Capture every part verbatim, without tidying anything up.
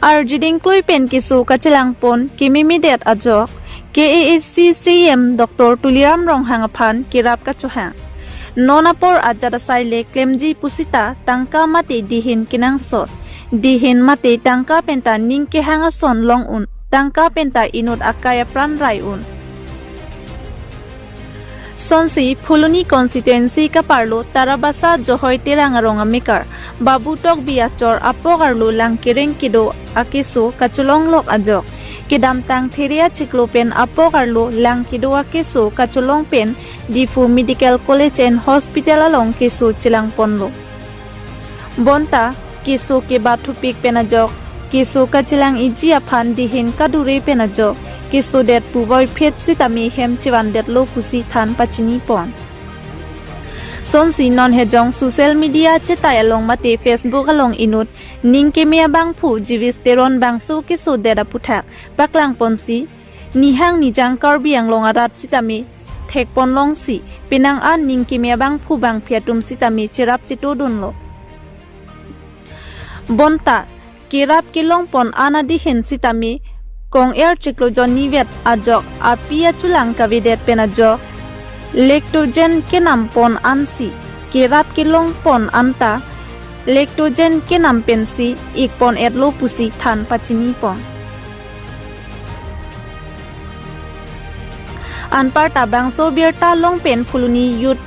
Arjiding klui pen keso kachelangpon kememedet ajok K A A C C E M Doctor Tuliram Ronghang aphan kerap kachohang. Non apor ajat asai le klemji pusita tangka mate dihin kenangsot. Dihin mate tangka penta ning kehang ason long un. Tangka penta inut akai apran rai un. Sonsi Phuloni constituency kaparlo Tarabasa Johoi Terang arong amekar Babu Tokbi achor apok arlo lang kereng kedo akeso kacholonglok ajok. Kedamtang There achiklo pen apok arlo lang kedo akeso kacholong pen Diphu Medical College and Hospital along keso chelangponlo. Bonta keso kebathupik pen ajok, keso kachelang-iji aphan dihin kadure pen ajok, kesodet puvoiphet sitame hem chevandetlo pusi than pachinipon. Sonsi non hejong social media chetai along mate Facebook along inut ning keme abangphu Jewish Teron bangso kesodet aputhak paklangponsi, nihang nijang Karbi Anglong arat sitame thekponlongsi, penang an ning keme abangphu bangphi atum sitame cherap chetodunlo. Bonta kerap kelongpon an adihin sitame kong-er chiklo jonni vet ajok api achulang kavedet pen ajok lactogen kenampon ansi kerap kelongpon anta lactogen kenam pensi ikpon-etlo pusi than pachinipon. Anparta bangso birta long pen Phuloni Youth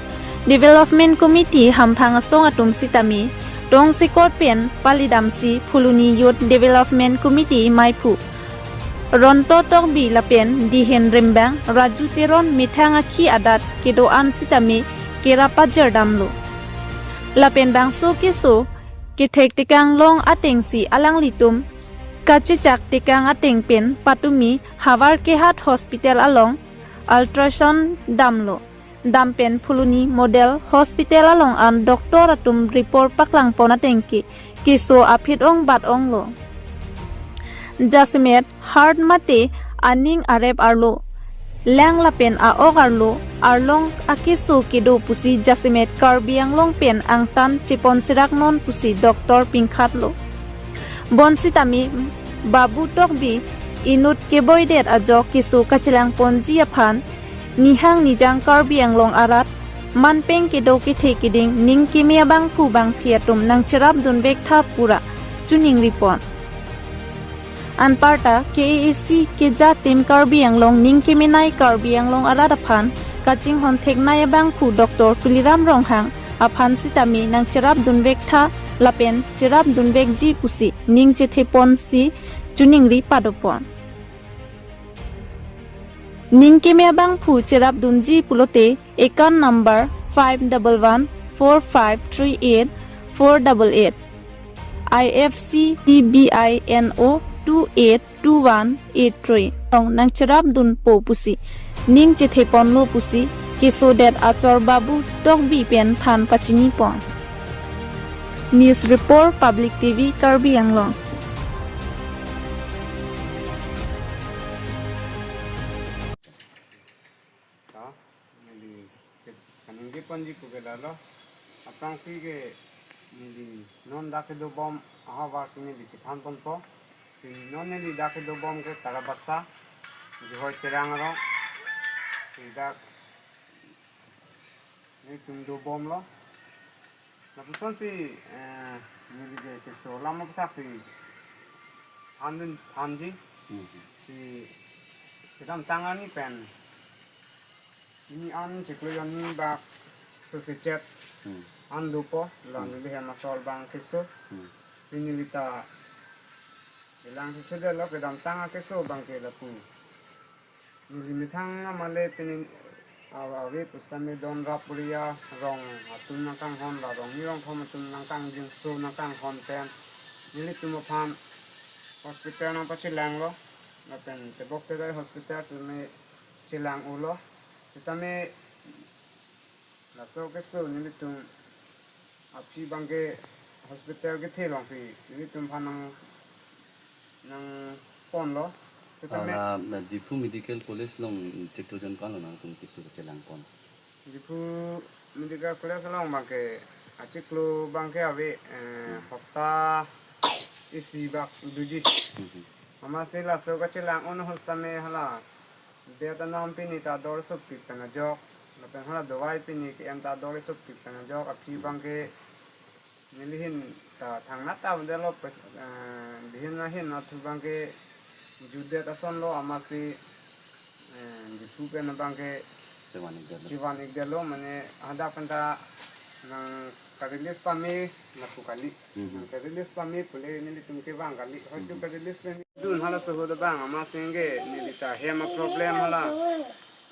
Development Committee hamphang asong atum sitame tongsekot pen palidamsi Phuloni Youth Development Committee maiphu Ronto Tokbi lapen dihin rimbang Raju Teron methang akhi adat kedo-an sitame kerap pajerdamlo. Lapen bangso keso kethek tekang long atengsi alanglitum kachechak tekang ateng pen patumi Howraghat Hospital along ultrasound damlo. Dam pen Phuloni Model Hospital along an doctor atum report paklangpon atengke keso aphi-ong bat-onglo. Jasemet heart mate aning arep arlo, lang lapen a-ok arlo, arlong akeso kedo pusi jasemet Karbi Anglong pen angtan chepon serak non pusi doctor pingkhatlo. Bonsitame Babu Tokbi inut keboidet ajok keso kachelangponji aphan nihang nijang Karbi Anglong arat manpeng kedo kethe keding ning keme abangphu bangphi atum nangcherapdunvek tha pura chuningripon. Anparta K A A C keja tim Karbi Anglong ning kemenei Karbi Anglong arat aphan kachinghon theknei abangphu Doctor Tuliram Ronghang aphan sitame nangcherapdunvek tha lapen cherapdunvekji pusi ning chetheponsi chuningri padopon. Ning keme abangphu cherapdunji pulote account number five double one four five three eight four double eight, I F C T B I N O two eight two one eight three along nangcherapdunpo pusi ning chetheponlo pusi kesodet achor Babu Tokbi pen than pachinipon. News report, Public T V, Karbi Anglong. Ta, neli ke-, kaningjeponji pu ke lalo. Aphrangsi ke neli non dak kedobom ahavar si neli chethanponpo. Si non neli dak kedobom ke Tarabasa, Johoi Terang arong. Si dak nelitum dobomlo. Lapusonsi, eh, neli ke keso alam aputhak si thandun thanji. Hmm. Si kedamtang arni pen ini an chiklo jonni bak sosechet Hmm. an dopo, la Hmm. neli hem asor abang keso. Hmm. Si neli ta kelang si chedelo kedamtang akeso abangke lapu. Neli methang amale pini awa ave pusitame don rap ria rong atum nangkanghon la rong ni rong thom atum nangkangjinso nangkanghon pen nelitum aphan hospital nangpachelanglo lapen Tebok Terai hospital tame chelang-olo. Sitame laso keso nelitum aphi abangke hospital kethe alongsi nelitum aphan nang, nangponlo. Sitame Ala, na Diphu Medical College along chiklo jon ko-an lo nangtum keso chelangpon? Diphu Medical College along abangke achiklo abangke ave, eh, Hmm. hopta isi bak doji. Amatsi laso kachelang-un ahut tame hala det anam pini ta dor sopik pen ajok, lapen hala dawai pini ke-en ta dor sopik pen ajok, aphi abangke neli ahin ta thangnat ta avelo, pes- eh, dihin ahin athu abangke jutdet asonlo, amatsi eh, juthu pen abangke chevan-ikdetlo. Chevan-ikdetlo, mane hadak pen ta nang ka-release pame lapu kali. Mhm. Nang ka-release pame pule nelitum kevang kali. Hoitu Mhm. ka-release pen dun halaso ahut abang, amatsi ke neli ta hem a-problem hala.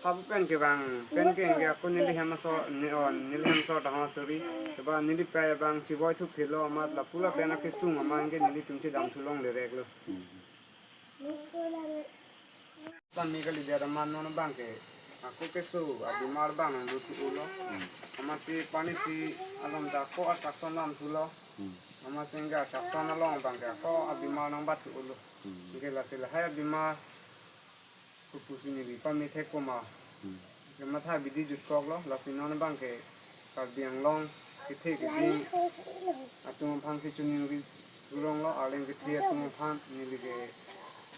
Hapu pen kevang pen ke ke ako neli hem aso, ne-, o, neli hem aso ta ha suri. Keba neli pei abang chevoi thuphelo, amat lapu lapen akesung amat ke nelitum chedam thu longle reklo. Mhm. Pame kalidet amat non abangke ako keso abimar abang nangdo thu-ulo. Amatsi pani si along ta ako attraction lam thulo. Amatsi ke attraction along abangke ako abimar nangbat thu-ulo. Ke lasi lahai abimar kopusi neli pame thek koma. Ke matha bidi jutkoklo, lasi non abangke Karbi Anglong kethe keding atum aphansi choningri thu longlo, arleng kethe atum aphan neli ke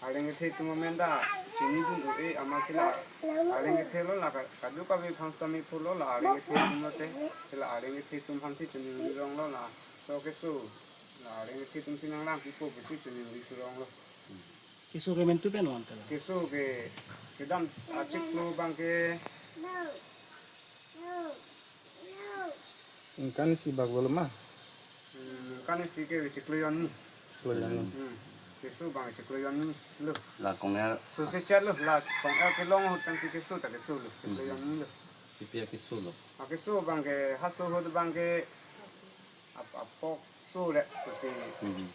arleng kethe atum amen ta chinidun do-e, amatsi la arleng kethelo, la ka-, kadokave aphan sitame pulo, la arleng kethe atum lote, la arleng kethe atum aphansi choningri longlo, laso keso la arleng kethe atumsi nanglangpipo pusi choningri thu longlo. Keso ke mentu pen wan tela. Keso ke kedam achiklo abangke ningkan isi bak dolo ma? Hmm, ningkan isi ke chiklo hini. Chiklo hini. Hmm. Keso abang chiklo hini lo. La kong-el. So se chat lo, la kong-el kelong ahut pensi keso ta keso lo. Chiklo hini lo. Pi pi akeso lo? Akeso abangke halaso ahut abangke ap-, apok so le pusi Mhm.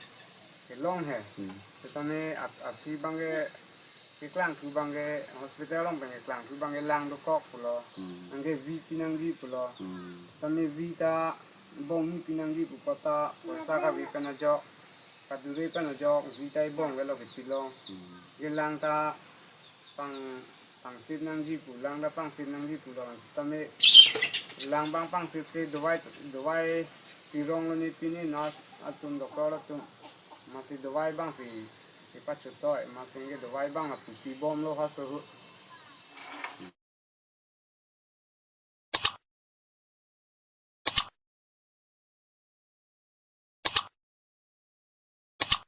kelong he. Mhm. Setame ap-, aphi abangke keklang thu abangke hospital along abangke keklang thu abangke lang dokok pulo. Mhm. Anke vi pinangji pulo. Mhm. Tame vi ta bong ni pinangji pu apot ta poisa kave pen ajok, kadure pen ajok, vi ta ibong avelo kepilo. Mhm. Ke lang ta pang pangsip nangji pu, lang ta pangsip nangji pulo, tame lang abang pangsipsi dawai, dawai pi longlo ne pini nurse atum, doctor atum. Amatsi dawai abangsi kepachotoi, amatsi ke dawai abang lapu pibomlo halaso ahut.